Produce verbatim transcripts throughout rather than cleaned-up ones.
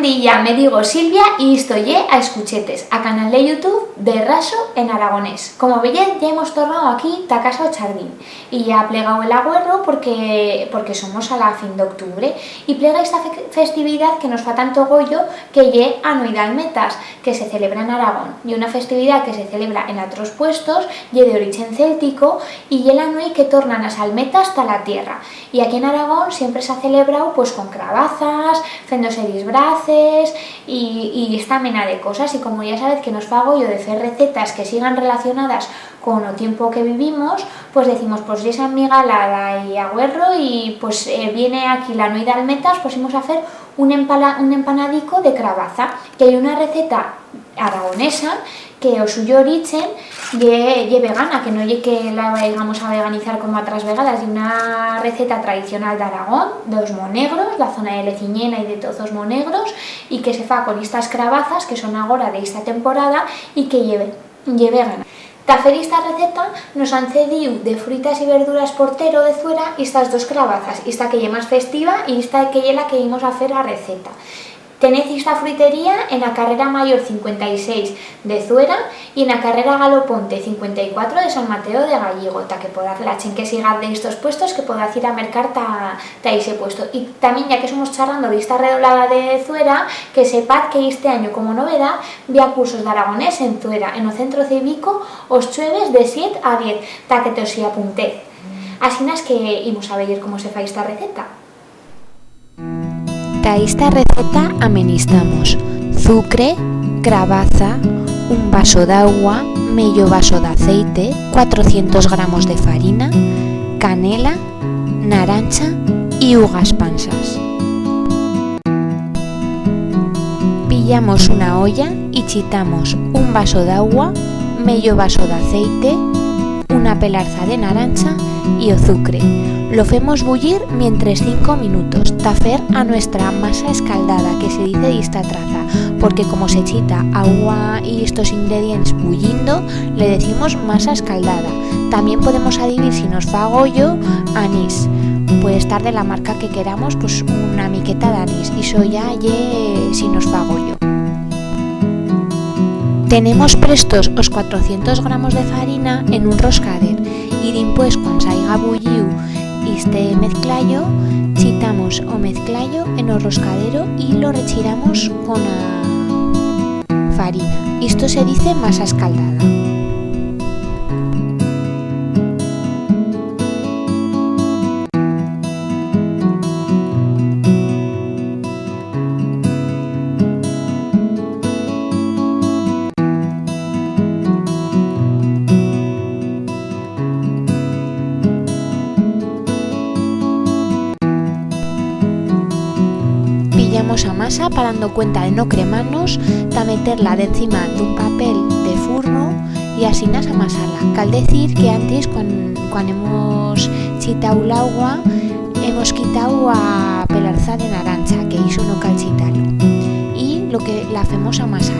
Día, me digo Silvia y isto ye A Escuchetes, a canal de YouTube de Raso en aragonés. Como veyez, ya hemos tornau aquí ta casa o chardín y ya ha plegau el agüerro porque, porque somos a la fin d'octubre y plega esta fe-, festividad que nos fa tanto goyo, que ye a Nueit d'Almetas, que se celebra en Aragón. Ye una festividad que se celebra en atros puestos, ye d'orichen celtico y ye la nueit que tornan as almetas ta la tierra. Y aquí en Aragón siempre s'ha celebrau, pues, con crabazas, fendo-se disbraces y, y esta mena de cosas. Y como ya sabez que nos fa goyo de fer recetas que sigan relacionadas con o tiempo que vivimos, pues decimos, pues, ye San Miguel a la y agüerro y, pues, eh, viene aquí la nueit d'almetas, pues imos a fer un empala-, un empanadico de crabaza, que ye una receta aragonesa, que o suyo orichen ye, ye vegana, que no ye que la vaigamos a veganizar como atras vegadas, ye una receta tradicional d'Aragón, d'os Monegros, la zona de Leciñena y de toz os Monegros, y que se fa con istas crabazas que son agora de ista temporada y que ye, ye vegana. Ta fer ista receta nos han cediu de fruitas y verduras por tero de Zuera istas dos crabazas, ista que ye mas festiva y ista que ye la que imos a fer a receta. Tenez ista fruitería en a carrera Mayor cincuenta y seis de Zuera y en a carrera Galoponte cincuenta y cuatro de San Mateo de Gallego, ta que podaz, la chent que siga d'istos puestos, que podaz ir a mercar ta, ta ixe puesto. Y tamién, ya que somos charrando d'ista redolada de Zuera, que sepaz que iste anyo, como novedad, bi ha cursos d'aragonés en Zuera, en o centro civico, os chueves de siet a diez, ta que tos i apuntez. Asinas que imos a veyer cómo se fa ista receta. Ta ista receta amenistamos zucre, crabaza, un vaso d'augua, meyo vaso d'aceite, cuatrocientos gramos de farina, canela, narancha y uvas pasas. Pillamos una olla y chitamos un vaso d'augua, meyo vaso d'aceite, una pelarza de narancha y o zucre. Lo femos bullir mientres cinco minutos, ta fer a nuestra masa escaldada, que se dice d'ista traza, porque como se chita augua y estos ingredients bullindo, le decimos masa escaldada. Tamién podemos adivir, si nos fa goyo, anís. Puede estar de la marca que queramos, pues, una miqueta d'anís. Ixo ya ye si nos fa goyo. Tenemos prestos os cuatrocientos gramos de farina en un roscader y dimpués, cuan s'haiga bulliu iste mezclallo, chitamos o mezclallo en o roscadero y lo rechiramos con a farina. Isto se dice masa escaldada. Pillamos a masa parando cuenta de no cremar-nos, ta meter-la d'encima d'un papel de furno y asinas amasar-la. Cal decir que antis, cuan, cuan hemos chitau l'augua, hemos quitau a pelarza de narancha, que ixo no cal chitar-lo. Y lo que la femos amasar.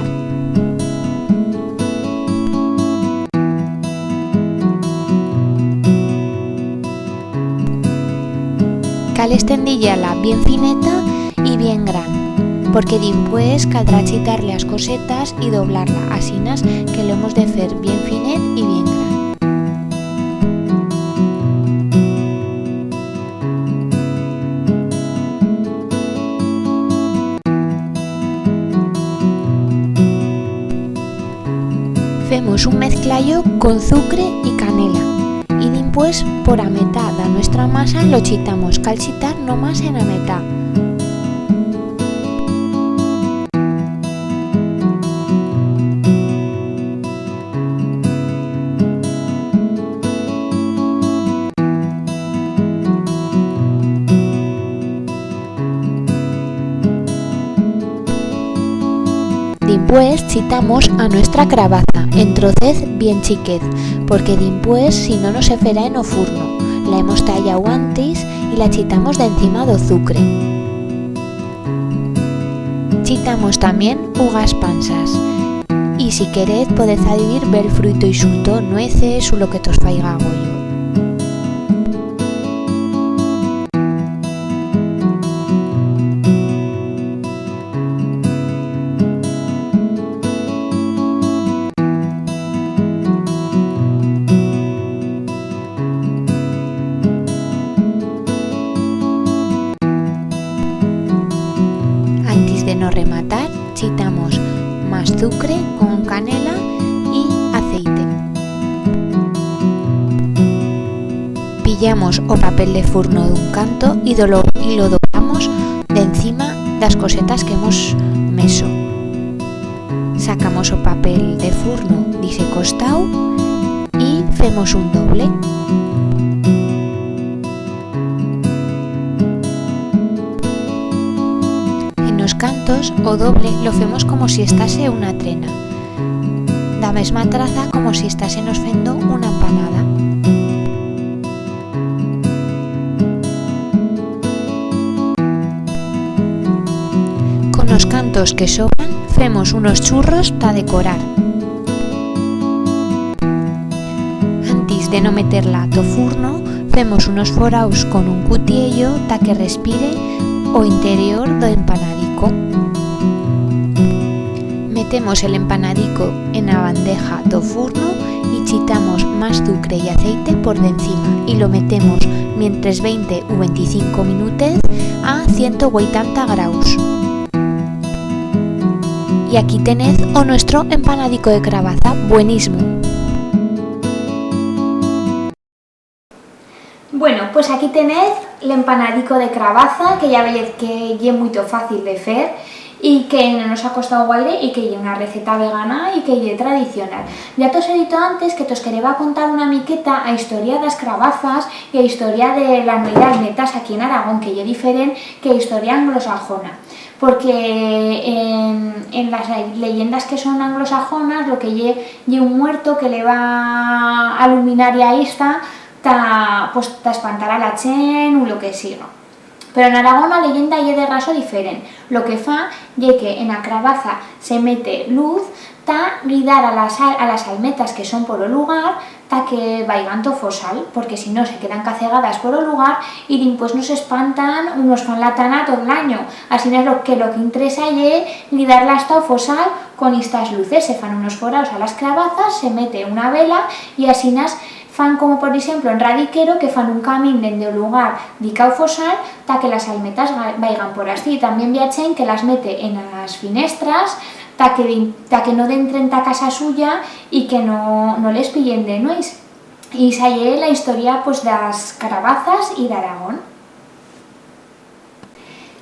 Cal estendilla-la bien fineta y bien gran, porque dimpués caldrá chitar-le as cosetas y doblar-la, asinas que lo hemos de fer bien finet y bien gran. Femos un mezclallo con zucre y canela y dimpués por a metat d'a nuestra masa lo chitamos. Cal chitar nomás en a metat. Dimpués chitamos a nuestra crabaza en trocez bien chiquet, porque dimpués, si no, no se ferá en o furno. La hemos tallau antis y la chitamos d'encima d'o zucre. Chitamos tamién ugas pansas. Y si querez, podez adivir bel fruito ixuto, nueces u lo que tos faiga goyo. azucre con canela y aceite. Pillamos o papel de furno d'un canto y do-, y lo doblamos d'encima d'as cosetas que hemos meso. Sacamos o papel de furno d'ixe costau y femos un doble. En os cantos, o doble lo femos como si estase una trena, d'a mesma traza como si estasenos fendo una empanada. Con os cantos que sobran, femos unos churros ta decorar. Antis de no meter-la t'o furno, femos unos foraus con un cutiello ta que respire o interior d'o empanadico. Metemos el empanadico en a bandeja d'o furno y chitamos mas azucre y aceite por d'encima y lo metemos mientres vente u venticinco minutez a ciento ueitanta graus. Y aquí tenez o nuestro empanadico de crabaza, buenismo. Bueno, pues aquí tenez l'empanadico de crabaza, que ya veyez que ye muito fácil de fer y que no nos ha costau guaire y que ye una receta vegana y que ye tradicional. Ya tos he dito antes que tos quereba contar una miqueta a historia d'as crabazas y a historia de la nueit d'almetas aquí en Aragón, que ye diferent que a historia anglosajona. Porque en, en las leyendas que son anglosajonas, lo que ye, ye un muerto que leva a luminaria esta ta, pues, ta espantar a la chent u lo que siga. Pero en Aragón la leyenda ye de raso diferent. Lo que fa ye que en a crabaza se mete luz ta guidar a las al-, a las almetas que son por o lugar, ta que vaigan t'o fosal, porque si no se quedan cacegadas por o lugar y dimpués nos espantan u nos fan la tana tot l'anyo. Asinas lo que, lo que interesa ye guidar-las ta o fosal con istas luces. Se fan unos foraus a las crabazas, se mete una vela y asinas fan como, por eixemplo, en Radiquero, que fan un camín dende o lugar dica o fosal ta que las almetas ga-, vaigan por astí. Tamién bi ha chent que las mete en as finestras ta que din-, ta que no dentren ta casa suya y que no, no les pillen de nueits. Y ixa ye la historia, pues, d'as crabazas y d'Aragón.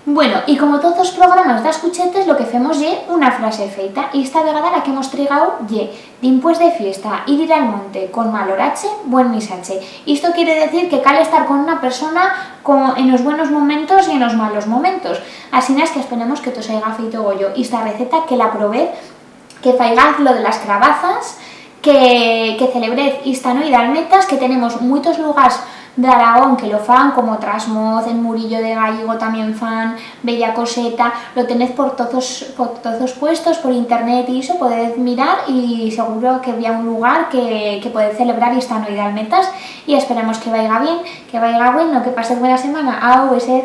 Bueno, y como toz os programas d'as cuchetes, lo que femos ye una frase feita, y esta vegada la que hemos trigau ye: dimpués de fiesta, ir, ir al monte con mal orache, buen misache. Isto quiere decir que cal estar con una persona co-, en os buenos momentos y en os malos momentos. Asinas que esperemos que tos haiga feito goyo ista receta, que la probez, que faigaz lo de las crabazas, que, que celebrez ista nueit d'almetas, que tenemos muitos lugars d'Aragón que lo fan, como Trasmoz, en Murillo de Gallego tamién fan bella coseta, lo tenez por toz os, por toz os puestos, por internet y ixo, podez mirar y seguro que bi ha un lugar que, que podez celebrar ista nueit d'almetas y esperemos que vaiga bien, que vaiga bueno, que pasez buena semana. Au, besez.